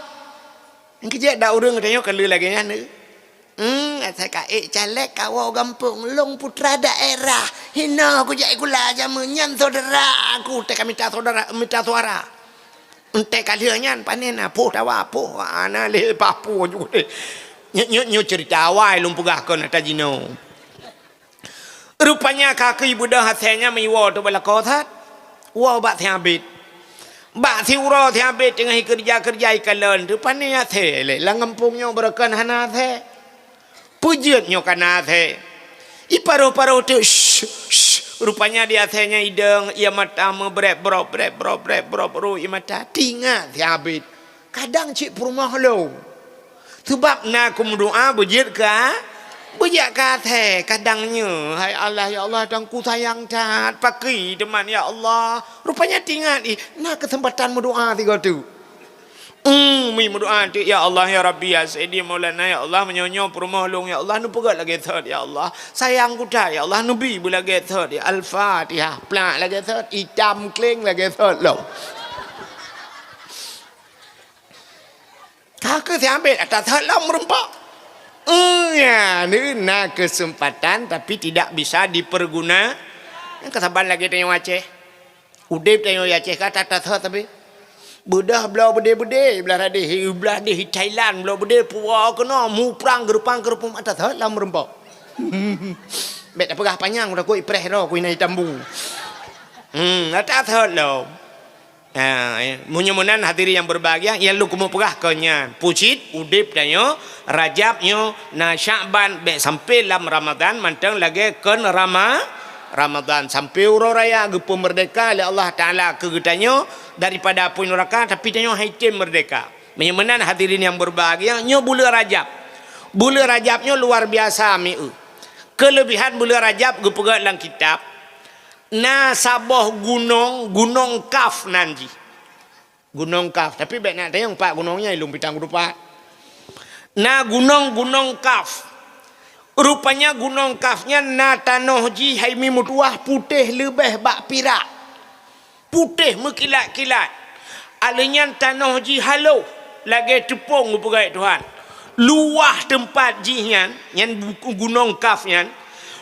Keujeuet dak ureuëng tanyoe ka lheueh lagée nyan. Hmm, asai ka ék caleg ka woe gampông, lôn putra daerah. Hinoe kujak ikula jameun nyan saudara aku, teuka mita saudara, mita suara. Entée ka lheueh nyan pané na poh tawa, poh ana lé papu ju deh. Nyoe, nyoe, nyoe cerita awai lôn peugah kon ata jinoe. Rupanya ka keu beudôh asèe nyan meuiwoe teuk bak lakoe sot. Woe bak si Abid. Bak siuroe si Abid teungoh ikeureuja-keureuja ikalon, rupanya asèe lé lam gampông nyoe beureukan hana asèe. Peujeuet nyoe ka na asèe. Iparoh-paroh teuk, shh, shh. Rupanya di asèe nyan idong, ie mata meubrek brok, brek brok, brek brok, brok, ie mata. Tingat si Abid. Kadang cit peurumoh lôn. Sabab na kumeudoá beujeuet ka, beujeuet ka asèe. Kadang nyoe, hai Allah, ya Allah, Tuhanku sayang that, pakri teuma ya Allah. Rupanya tingat ih, na keuseumpatan meudoá sigoe teuk. Hmm, mi meudoá teuk, ya Allah, ya Rabbi, ya Sayyidi, Maulana, ya Allah, meunyoe nyoe peurumoh lôn, ya Allah, neupeugét lagée thot, ya Allah. Sayang ku that, ya Allah, neubi beulagée thot, ya Al-Fatihah, plak lagée thot, itam kleng lagée thot lom. Ka keuh si Abid ata that lom meurumpok. Nya, ni na kesempatan tapi tidak bisa diperguna. Nyang keusaban lagée tanyoe Aceh. Udeb tanyoe Aceh ka ata that tapi. Beudah bloe beudé-beudé, blah radeh, blah deh Thailand, bloe beudé puwoe keunoe, muprang geurupang-geurupung ata that lom meurumpok. Bék tapeugah panyang, takot ipreh droe ku inan itambu. Hmm, ata that lom. Ha, ya. Meunyoe meunan hadirin yang berbahagia, nyang lôn keumeung peugah keu nyan. Pucit udeb tanyoe Rajab nyoe na Syakban bék sampai lam Ramadan mantong lagée kon Rama-, Ramadan sampai uroe raya geupeumeurdeka lé Allah Taala keu geutanyoe daripada apui nuraka tapi tanyoe hai tem meurdeka. Meunyoe meunan hadirin yang berbahagia, nyoe buleuen Rajab. Buleuen Rajab nyoe luar biasa mieu. Keulebihan buleuen Rajab geupeugét lam kitab, na saboh gunong, Gunong Kaf nan jih. Gunong Kaf, tapi bék na tanyong pat gunong nyan, ilong pitang kudupat. Na gunong, Gunong Kaf. Rupanya Gunong Kaf nyan na tanoh jih hai mi meutuwah putéh leubeh bak pirak. Putéh meukilat-kilat. Alheuh nyan tanoh jih haloh lagée teupông geupeugét Tuhan. Luwah teumpat jih nyan, nyan bu-, Gunong Kaf nyan,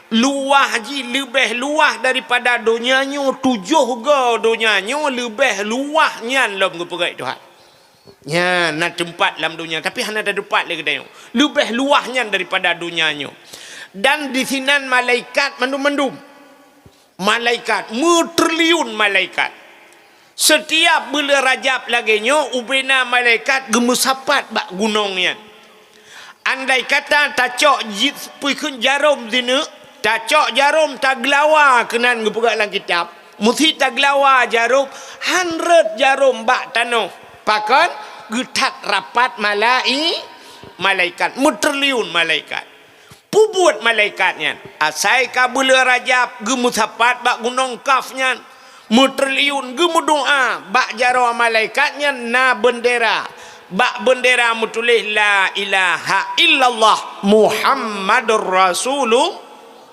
luwah jih leubeh luwah daripada donya nyoe tujoh goe donya nyoe leubeh luwah nyan lom geupeugét Tuhan. Nyan na teumpat lam donya, tapi hana tatupat lé geutanyoe. Leubeh luwah nyan daripada donya nyoe. Dan disinan malaikat mandum-mandum. Malaikat, meutriliun malaikat. Setiap buleuen Rajab lagée nyoe, ubena malaikat geumeusapat bak gunong nyan. Andai kata tacok jih peukheun jarom sineuk, tacok jarom tageulawa keunan geupeugah lam kitab, musti tageulawa jarom, han rhot jarom bak tanoh. Pakon? Geuthat rapat malai-, malaikat, meutriliun malaikat. Peubuet malaikat nyan, asai ka buleuen Rajab geumeusapat bak gunong Kaf nyan, meutriliun geumeudoá bak jaroe malaikat nyan na beundera. Bak beundera meutuléh, "La ilaha illallah Muhammadur Rasulu-,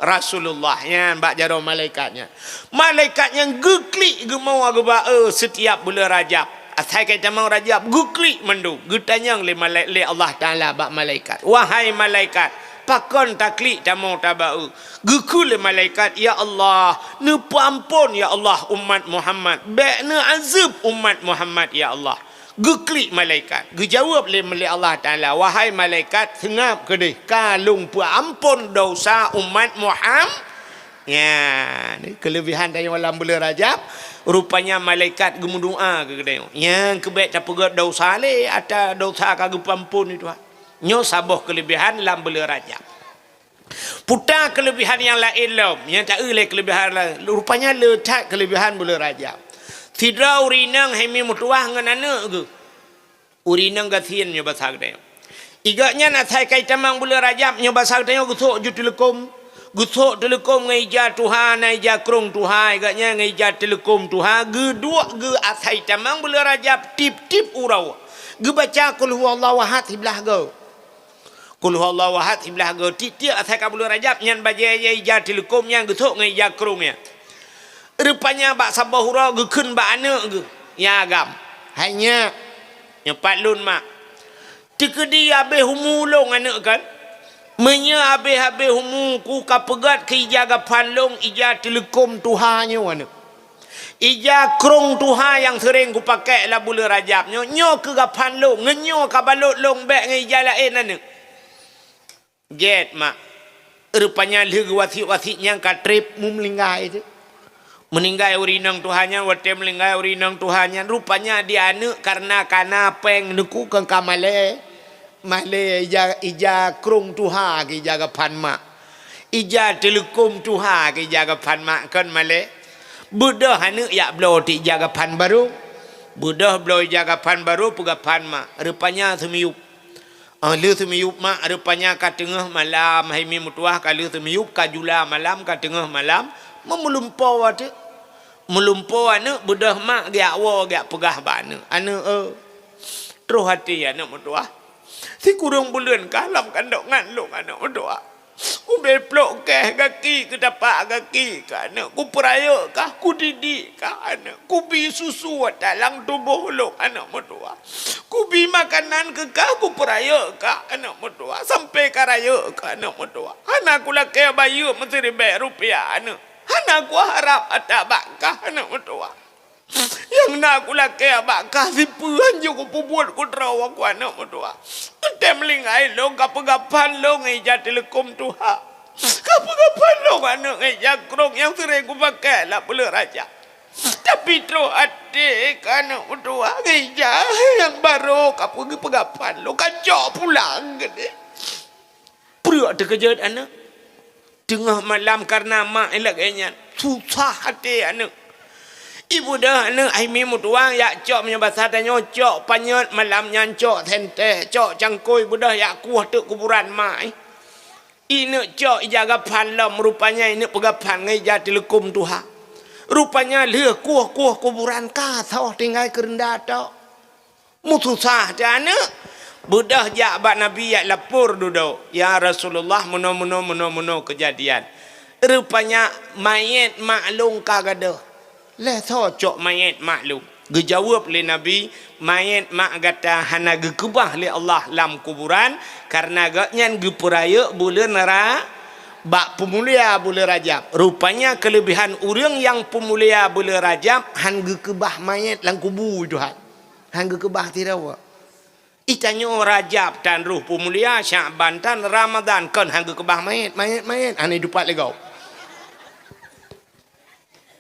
Rasulullah." Nyan bak jaroe malaikat nyan. Malaikat nyan geuklik geumoe geuba-e setiap buleuen Rajab. Asai ka tamong Rajab, geuklik mandum, geutanyong lé malai-, lé Allah Taala bak malaikat, "Wahai malaikat, pakon taklik tamong taba-e?" Geukheun lé malaikat, "Ya Allah, neupeuamphon ya Allah umat Muhammad, bék neuazeueb umat Muhammad ya Allah." Geuklik malaikat, geujaweueb lé, lé Allah Taala, "Wahai malaikat, seungab keudeh, ka lôn peuamphon desya umat Muham-." Nyan, keuleubehan tanyoe lam buleuen Rajab, rupanya malaikat geumeudoá keu geutanyoe. Nyan keuh bék tapeugét desya lé, ata desya ka geupeuamphon itu. Nyoe saboh keuleubehan lam buleuen Rajab. Peue ta keuleubehan nyang laén lom, nyang ta-eu lé keuleubehan laén, rupanya le that keuleubehan buleuen Rajab. Sidroe ureueng inong hai mi meutuwah ngon aneuk geuh. Ureueng inong gasien nyoe basa geutanyoe. Gobnyan asai ka jitamong buleuen Rajab nyoe basa geutanyoe geusok ju teuleukom. Geusok teuleukom ngon ija tuha, na ija krong tuha, gobnyan ngon ija teuleukom tuha, geuduek geuh asai tamong buleuen Rajab tiep-tiep uroe. Geubaca Qul huwallahu ahad siblah goe. Qul huwallahu ahad siblah goe, tiep-tiep asai ka buleuen Rajab nyan bajée ija teuleukom nyan geusok ngon ija krong nyan. Rupanya bak saboh uroe geukheun bak aneuk geuh nyang agam, "Hai nyak, nyoe pat lôn mak. Teukeudi habéh umu lôn aneuk kan? Meunyoe habéh-habéh umu ku ka peugét keu ija gaphan lôn ija teuleukom tuha nyoe aneuk. Ija krong tuha nyang seuréng kupakée lam buleuen Rajab nyoe, nyoe keuh gaphan lôn, ngon nyoe ka balot lôn bék ngon ija laén aneuk." "Gét mak." Rupanya lheueh geuwasiet-wasiet nyan ka treb mu meuninggai teuk. Meuninggai ureueng inong tuha nyan, watée meuninggai ureueng inong tuha nyan, rupanya di aneuk kareuna ka na péng neuku keu ka malée. Malée ija, ija krong tuha keu ija gaphan mak. Ija teuleukom tuha keu ija gaphan mak kon malée. Beudôh aneuk jak bloe teuk ija gaphan barô. Beudôh bloe ija gaphan barô peugaphan mak. Rupanya seumiyueb. Ah, lheueh seumiyueb mak, rupanya ka teungoh malam, hai mi meutuwah ka lheueh seumiyueb, ka jula malam, ka teungoh malam, meulumpoe teuk. Meulumpoe aneuk, beudôh mak geujak woe, geujak peugah bak aneuk, "Aneuk, eu, troh até aneuk meutuwah. Sikureueng buleuen kah lam kandongan lôn aneuk meutuwah. Ubé plôk keh gaki keu tapak gaki kah aneuk, kupeurayeuk kah, kudidik kah aneuk, kubi susu ata lam tuboh lôn aneuk meutuwah. Kubi makanan keu kah, kupeurayeuk kah aneuk meutuwah, sampoe ka rayeuk kah aneuk meutuwah. Hana kulakée bayeue meusiribée rupiah aneuk. Hana kuharab ata bak kah aneuk meutuwah. Nyang na kulakée bak kah sipeue hanjeuet kupeubuet keu droe ku aneuk meutuwah. Watée meulinggai lôn ka peugaphan lôn ngon ija teuleukom tuha. Ka peugaphan lôn aneuk ngon ija krong nyang seuréng kupakée lam buleuen Rajab. Tapi troh até kah aneuk meutuwah ngon ija nyang barô ka peugaphan lôn, ka cok pulang keudeh." Pruet teukeujot aneuk. Teungoh malam kareuna mak lagée nyan, susah até aneuk. Ibeudôh aneuk hai mi meutuwah jak cok, meunyoe basa tanyoe cok panyöt, malam nyan cok sentée, cok cangkôi, beudôh jak kueh teuk kuburan mak. Ineuk cok ija gaphan lom, rupanya ineuk peugaphan ngon ija teuleukom tuha. Rupanya lheueh kueh-kueh kuburan ka soh tinggai keureunda tok. Meususah teuh aneuk. Beudôh jak bak Nabi jak lapor dudoe, "Ya Rasulullah, meunoe-meunoe, meunoe-meunoe keujadian. Rupanya manyét mak lôn ka gadôh." "Lé soe cok manyét mak lôn?" Geujaweueb lé Nabi, "Manyét mak gata hana geukeubah lé Allah lam kuburan, kareuna gobnyan geupeurayeuk buleuen Ra-, bak peumulia buleuen Rajab." Rupanya keuleubehan ureuëng nyang peumulia buleuen Rajab han geukeubah manyét lam kubu, Tuhan. Han geukeubah sidroe. Itanyoe Rajab tan roh peumulia, Syakban tan, Ramadhan kon han geukeubah manyét, manyét, manyét, hana dupat lé gob.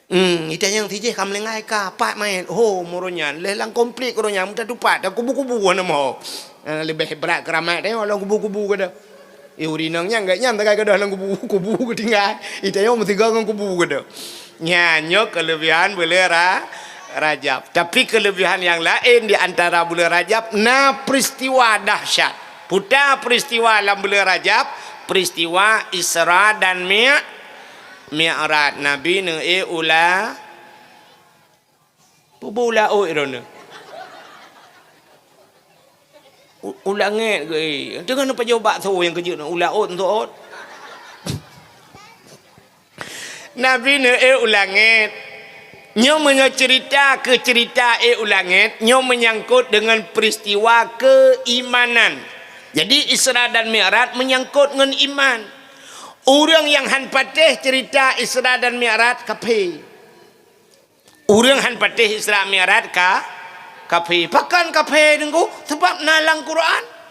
Hmm, itanyoe sijih ka meulinggai ka, pat manyét. Ho, meurôh nyan, lheueh lam konflik roh nyan, meutatupat, dan kubu-kubu hana moh. Eh, leubeh brat keuramat, eh, lam kubu-kubu keudeh. Eh, ureueng inong nyan, gét nyan tagai keudeh lam kubu, kubu geutinggai. Itanyoe meusigoe ngon kubu keudeh. Nyan nyoe keuleubihan buleuen Ra-, Rajab. Tapi keuleubihan nyang laén di antara buleuen Rajab na peuristiwa dahsyat. Peue ta peuristiwa lam buleuen Rajab, peuristiwa Isra dan Mi-, Mi'raj. Nabi neuék u la-, peue bu u laôt droeneuh? U, u langét geuék. Teungoh neupajoh bakso nyang keujeuet nyoe, u laôt, nyoe. Nabi neuék u langét. Nyoe meunyoe ceurita keu ceurita ék u langét, nyoe meunyangkot deungon peuristiwa keuimanan. Jadi, Isra dan Mi'raj meunyangkot ngon iman. Ureueng nyang han patéh ceurita Isra dan Mi'raj, kafé. Ureueng han patéh Isra Mi'raj ka, kafé. Pakon kafé, Teungku? Sabab na lam Quran.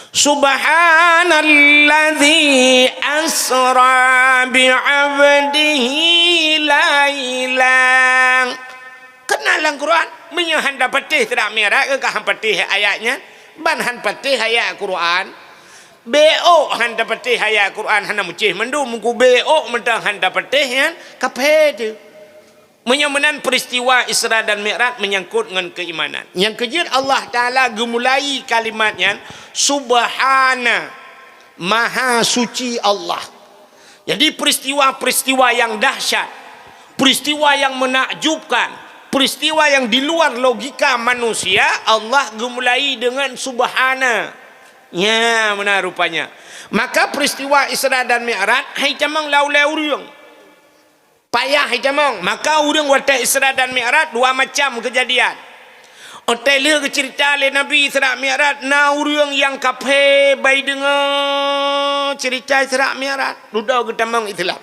"Subhanalladzi asra bi 'abdihi lailan." Kan na lam Quran, meunyoe han tapatéh Isra Mi'raj, ka han patéh ayat nyan, ban han patéh ayat Quran. Beuôk han tapatéh ayat Quran, hana meucéh mandum, meunyoe beuôk mantong han tapatéh nyan, kafé teuh. Meunyoe meunan, peuristiwa Isra dan Mi'raj meunyangkot ngon keuimanan. Nyang keujeuet Allah Taala geumulai kalimat nyan, "Subhana", Maha Suci Allah. Jadi, peuristiwa-peuristiwa nyang dahsyat, peuristiwa nyang meunakjubkan, peuristiwa nyang di luar logika manusia, Allah geumulai deungon "Subhana". Nya, meunan rupanya. Maka, peuristiwa Isra dan Mi'raj hai tamong lam ulée ureueng. Payah itamong. Maka ureueng watée Isra dan Mi'raj dua macam keujadian. Watée lheueh geuceurita lé Nabi Isra Mi'raj, na ureueng nyang kafé bai deungoe ceurita Isra Mi'raj, dudoe geutamong Islam.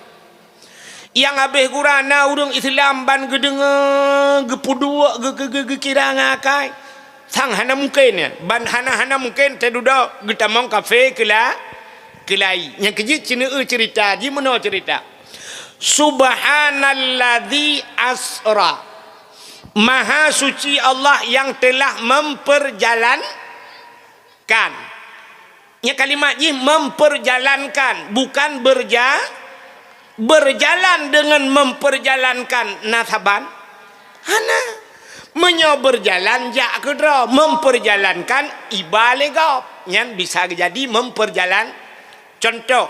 Nyang habéh gura na ureueng Islam ban geudeungoe, geupeuduek, geu-, geu-, geu-, geukira ngon akai. Sang hana mungken nyan. Ban hana-hana mungken teududoe geutamong kafé keula-, keulai. Nyang keujeuet ceuneueu ceurita, jimeunoe ceurita. "Subhanalladzi asra." Maha Suci Allah yang telah memperjalankan. Nya kalimat jih memperjalankan, bukan berja-, berjalan dengan memperjalankan na saban. Hana. Meunyoe berjalan jak keudroe, memperjalankan iba lé gob. Nyan bisa jadi memperjalan. Contoh.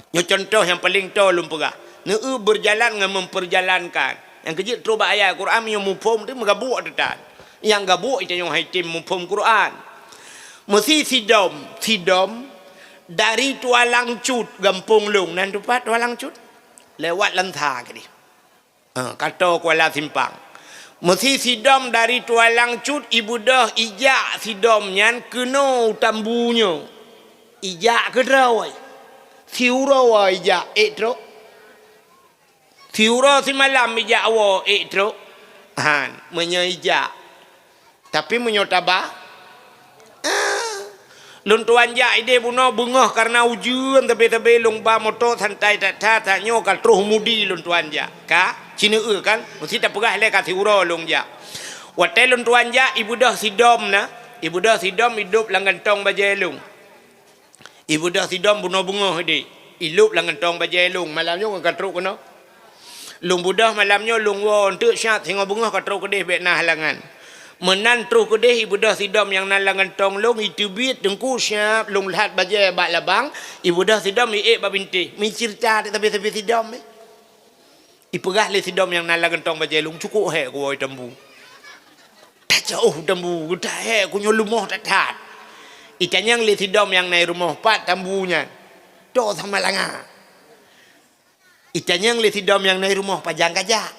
Nyoe contoh nyang paleng toe lôn peugah. Neueu berjalan ngon memperjalankan. Nyang keujeuet trok bak ayat Quran, meunyoe muphom teuh meugabuk teuh tan. Nyang gabuk itanyoe han item muphom Quran. Meusi sidom, sidom dari Tualang Cut, gampông lôn. Nan teumpat Tualang Cut? Lewat Lansa keudeh. Ha, ka toe Kuala Simpang. Meusi sidom dari Tualang Cut, ibeudôh ijak sidom nyan keunoe u Tambu nyoe. Ijak keudroe. Siuroe ijak, ék trok. Siuroe simalam ijak woe, ék trok. Han, meunyoe ijak. Tapi meunyoe taba, ah, lôn tuan jak idéh bunoe beungoh kareuna ujeuen, teubé-teubé lôn ba moto santai that-that, tanyoe ka troh mudi lôn tuan jak. Ka, cineue kan, meusti tapeugah lé ka siuroe lôn jak. Watée lôn tuan jak, ibeudôh sidom na, ibeudôh sidom idop lam gantong bajée lôn. Ibeudôh sidom bunoe beungoh idéh, ilop lam gantong bajée lôn, malam nyoe ka trok keunoe. Lôn beudôh malam nyoe lôn woe eunteuk siat singoh beungoh ka trok keudéh bék na halangan. Meunan troh keudéh ibeudôh sidom nyang na lam gantong lôn, iteubiet Teungku siat lôn lhat bajée bak labang, ibeudôh sidom iék bak bintéh. Meuceurita sabe-sabe sidom, eh. Ipeugah lé sidom nyang na lam gantong bajée lôn, "Cukôp hék kuwoe Tambu. Tajôh Tambu, geuta hék, ku nyoe leumoh that-that." Itanyong lé sidom nyang na i rumoh, "Pat Tambu nyan?" "Toe Samalanga." Itanyong lé sidom nyang na i rumoh, "Pajan kajak?"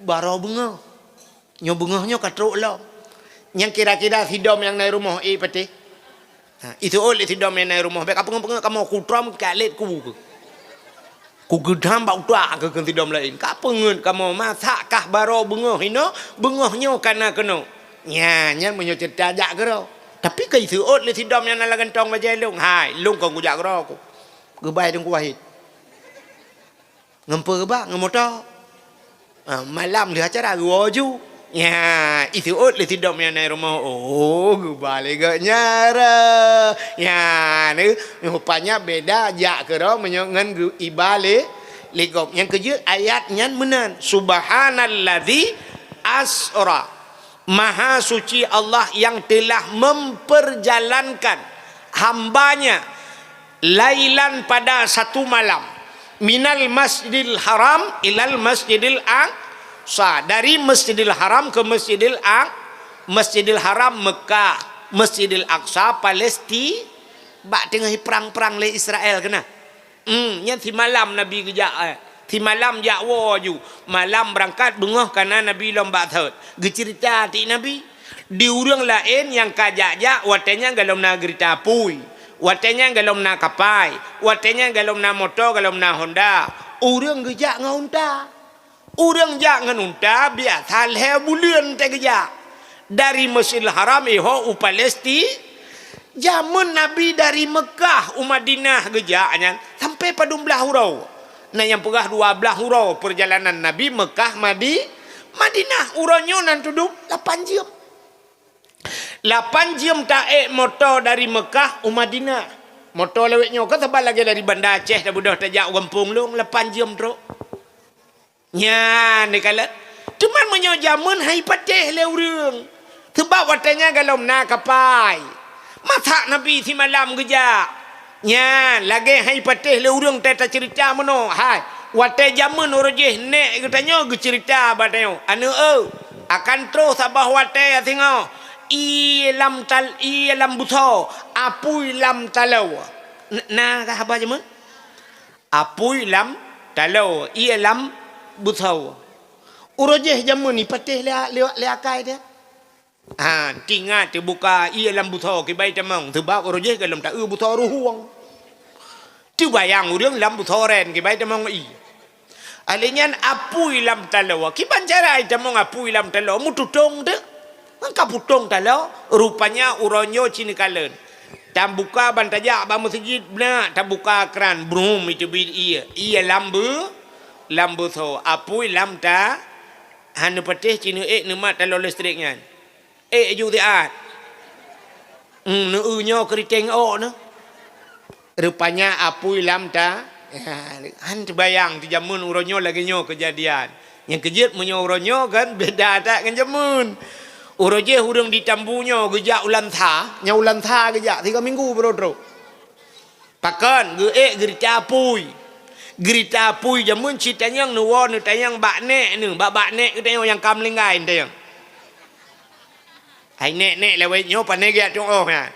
"Baroe beungoh. Nyoe beungoh nyoe ka trok lom." Nyang kira-kira sidom nyang na i rumoh, eh, patéh? Ha, iseuôt lé sidom nyang na i rumoh, "Bék kapeungeut-peungeut kamoe, kutrom ka lét ku keuh. Kugeudam bak utak keuh," kheun sidom laén. "Kapeungeut kamoe, masa kah baroe beungoh inoe, beungoh nyoe ka na keunoe." Nya, nyan meunyoe ceurita jak keudroe. Tapi ka iseuôt lé sidom nyang na lam gantong bajèe lôn. Hai, lôn kon kujak keudroe ku. Geubai Teungku Wahid. Ngon peue geuba? Ngon moto. Ah, malam lheueh acara geuwoe ju. Nya, iseuôt lé sidom nyang na i rumoh. Oh, geuba lé gobnyan. Nya, rupanya beda jak keudroe meunyoe ngon geu-, iba lé, lé gob. Nyang keujeuet ayat nyan meunan. Subhanalladzi asra. Maha suci Allah yang telah memperjalankan hamba-Nya lailan, pada satu malam, minal Masjidil Haram ilal Masjidil Aqsa, dari Masjidil Haram ke Masjidil Aq-, Masjidil Haram Mekah, Masjidil Aqsa Palesti-, bak teungoh prang-prang lé Israel keunan. Hmm, nyan simalam Nabi geujak, eh. Simalam jak woe ju. Malam beurangkat, beungoh ka na Nabi lom bak thot. Geuceurita tik Nabi. Di ureuëng laén nyang ka jak-jak, watée nyan golom na geurita apui. Watée nyan golom na kapai. Watée nyan golom na moto, golom na Honda. Ureuëng geujak ngon unta. Ureuëng jak ngon unta biasa lhée buleuen teuh geujak. Dari Masjidil Haram iho u Palesti-, jameun Nabi dari Meukah u Madinah geujak nyan sampai padum blaih uroe. Na nyang peugah dua blaih uroe peurjalanan Nabi Meukah Madi-, Madinah. Uroe nyoe nan tudum lapan jeuem. Lapan jeuem taék moto dari Meukah u Madinah. Moto lawét nyoe kan saban lagée dari Banda Aceh tabeudôh tajak u gampông lôn, lapan jeuem trok. Nyan dikalon. Teuma meunyoe jameun hai patéh lé ureuëng. Seubab watée nyan golom na kapai. Masa Nabi simalam geujak. Nyan, lagée hai patéh lé ureuëng teuh taceurita meunoe. Hai, watée jameun uroe jéh nék geutanyoe geuceurita bak tanyoe. Aneuëk eu, akan troh saboh watée singoh. Ié lam tal-, ié lam busoe, apui lam taloe. N-, na kah haba jameun? Apui lam taloe, ié lam busoe. Uroe jéh jameun ipatéh lé, lé, lé akai teuh. Ha, tingat teubuka ié lam busoe kibai tamong, seubab uroe jéh golom taeu busoe ruhueng. Teubayang ureuëng lam busoe ren kibai tamong ié. Alé nyan apui lam taloe, kiban cara itamong apui lam taloe, meututong teuh. Ngon ka putong taloe, rupanya uroe nyoe ci neukalon. Tabuka ban tajak bak meuseujid, beunak tabuka kran, brum, iteubiet ié. Ié lam beu-, lam busoe, apui lam ta-, hana patéh ci neuék neumat taloe listrik nyan. Ék ju siat. Hmm, neu-eu nyoe keuriteng ôk neu. Rupanya apui lam ta-, ya, han teubayang teuh jameun uroe nyoe lagée nyoe keujadian. Nyang keujeuet meunyoe uroe nyoe kan beda that ngon jameun. Uroe jéh ureuëng di Tambu nyoe geujak u Lansa, nyang u Lansa geujak tiga minggu baroe trok. Pakon geuék geurita apui. Geurita apui jameun ci tanyong neuwoe neutanyong bak nék neu, bak, bak nék geutanyong nyang ka meuninggai neutanyong. Hai nék-nék lawét nyoe pane geujak tuoh nyan.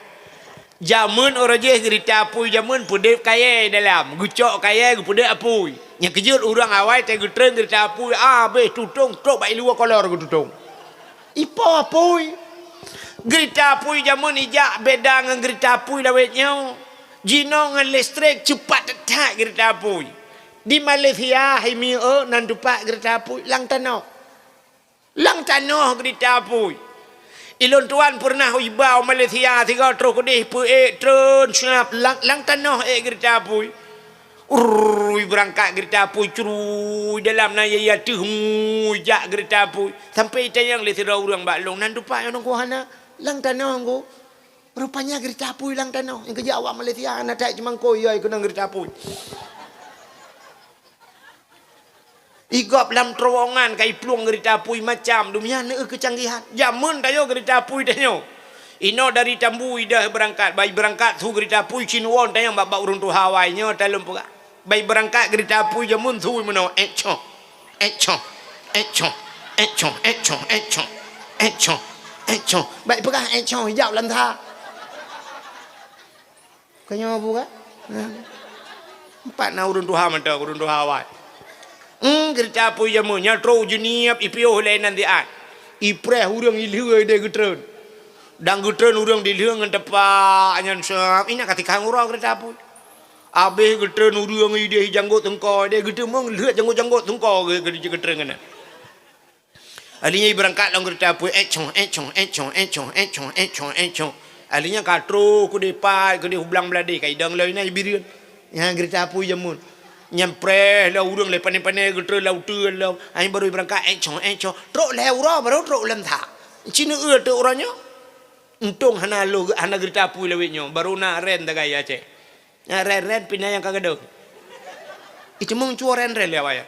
Jameun uroe jéh geurita apui jameun peudeuet kayée dalam, geucok kayée geupeudeuet apui. Nyang keujeuet ureuëng awai teuh geutreun geurita apui, ah, abéh tutong trok bak iluwa kolor geututong. Ipo apui? Geurita apui jameun ijak beda ngon geurita apui lawét nyoe. Jinoe ngon listrik cepat that geurita apui. Di Malaysia hai mieu nan tupat geurita apui lam tanoh. Lam tanoh geurita apui. Ilôn tuan peureunah iba u Malaysia sigoe troh keudeh peuék treun siap lam, lam tanoh ék geurita apui. Urui beurangkat geurita apui, curui dalam na ya-ya teuh ngui jak geurita apui. Sampai itanyong lé sidroe ureuëng bak lôn, nan tupat nyoe nungku hana lam tanoh ngku. Rupanya geurita apui lam tanoh. Nyang keujak awak Malaysia hana that cumangkôi ya keunong geurita apui. Igop lam terowongan ka iplueng geurita apui macam dunia neu keucanggihan. Jameun tayo geurita apui tanyoe. Inoe dari Tambu ideh beurangkat, bai beurangkat su geurita apui cin won tanyong bak, bak ureuëng tuha awai nyoe taleuem peugah. Bai beurangkat geurita apui jameun su meunoe, ék choh, ék choh, ék choh, ék choh, ék choh, ék choh, ék choh, ék choh. Bai peugah ék choh ijak u Lansa. Ka nyoe bu ka? Empat na ureuëng tuha mantong, ureuëng tuha awai. Hmm, geurita apui jameun nyan trok u Jeunieb ipiôh lé nan siat. Ipreh ureuëng ilheueh ideh geutreun. Dan geutreun ureuëng dilheueh ngon tepak nyan seuab. Ina ka tikang uroe geurita apui. Abéh geutreun ureuëng ideh janggôt teungko ideh geuteumeung lheueh janggôt-janggôt teungko ge-, ge-, geutreun keunan. Alèh nyan ibeurangkat lam geurita apui, ék chong, ék chong, ék chong, ék chong, ék chong, ék chong, ék chong. Alèh nyan ka troh keudéh pat, keudéh u Blang Bladeh, ka idong lom inan i Bireuen. Nyan geurita apui jameun. Nyan preh lom ureueng lé pané-pané geutrön lam uteuen lom. Alèh nyan barô ibeurangkat, ék chong, ék chong. Trok lhèe uroe barô trok u Lamsak. Ci neueu trok uroe nyoe. Untông hana lo, hana geurita apui lawét nyoe, barô na ren tagai Aceh. Nyan ren-ren pih na nyang ka gadôh. Iceumeung cue ren-ren lé awak nyan.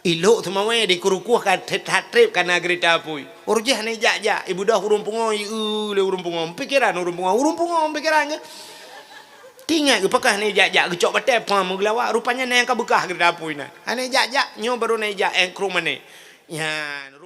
Ilok teumawé di keurukoh ka that-that trép ka na geurita apui. Uroe jih hana ijak-jak, ibeudôh ureueng pungo, ieu lé ureueng pungo. Pikiran ureueng pungo, ureueng pungo pikiran geuh. Teuingat geuh pakon hana ijak-jak, geucok batèe pam meugeulawa, rupanya na nyang ka beukah geurita apui na. Hana ijak-jak, nyoe barô na ijak ék krueng mané. Nyan.